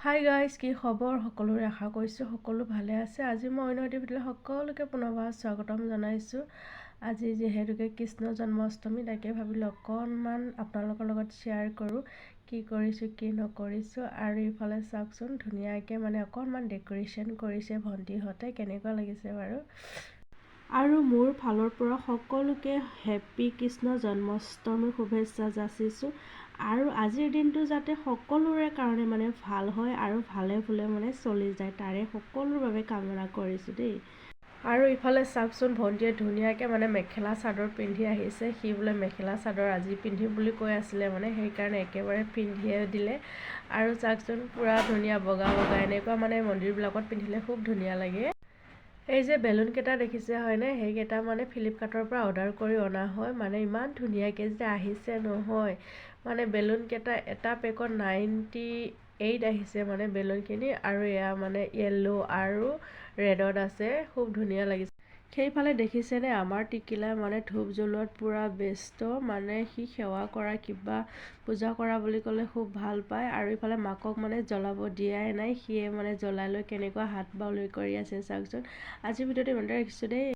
Hi guys, কি খবৰ সকলোৰে? আশা কৰিছোঁ সকলো ভালে আছে। আজি মই অন্য এটি ভিডিঅ'লৈ সকলোকে পুনৰবাৰ স্বাগতম জনাইছোঁ। আজি যিহেতুকে কৃষ্ণ জন্মাষ্টমী, তাকে ভাবিলোঁ অকণমান আপোনালোকৰ লগত শ্বেয়াৰ কৰোঁ, কি কৰিছোঁ কি নকৰিছোঁ। আৰু ইফালে চাওকচোন, ধুনীয়াকৈ মানে অকণমান ডেক'ৰেশ্যন কৰিছে ভণ্টিহঁতে। কেনেকুৱা লাগিছে বাৰু? আৰু মোৰ ফালৰ পৰা সকলোকে হেপ্পী কৃষ্ণ জন্মাষ্টমীৰ শুভেচ্ছা যাচিছোঁ। আৰু আজিৰ দিনটো যাতে সকলোৰে কাৰণে মানে ভাল হয় আৰু ভালে ভালে মানে চলি যায়, তাৰে সকলোৰ বাবে কামনা কৰিছোঁ দেই। আৰু ইফালে চাওকচোন, ভণ্টিয়ে ধুনীয়াকৈ মানে মেখেলা চাদৰ পিন্ধি আহিছে। সি বোলে মেখেলা চাদৰ আজি পিন্ধিম বুলি কৈ আছিলে, মানে সেইকাৰণে একেবাৰে পিন্ধিয়ে দিলে। আৰু চাওকচোন, পূৰা ধুনীয়া বগা বগা, এনেকুৱা মানে মন্দিৰবিলাকত পিন্ধিলে খুব ধুনীয়া লাগে। এই যে বেলুনকেইটা দেখিছে হয়নে, সেইকেইটা মানে ফ্লিপকাৰ্টৰ পৰা অৰ্ডাৰ কৰি অনা হয়। মানে ইমান ধুনীয়াকৈ যে আহিছে নহয়, মানে বেলুনকেইটা এটা পেকত 98 আহিছে মানে বেলুনখিনি। আৰু এয়া মানে য়েল্ল' আৰু ৰেডত আছে, খুব ধুনীয়া লাগিছে। সেইফালে দেখিছেনে, আমাৰ টিকিলাই মানে ধূপ জ্বলোৱাত পূৰা ব্যস্ত। মানে সি সেৱা কৰা, কিবা পূজা কৰা বুলি ক'লে খুব ভাল পায়। আৰু ইফালে মাকক মানে জ্বলাব দিয়াই নাই, সিয়ে মানে জ্বলাই লৈ কেনেকুৱা হাত বাউলি কৰি আছে চাওকচোন। আজিৰ ভিডিঅ'টো ইমানতে ৰাখিছোঁ দেই।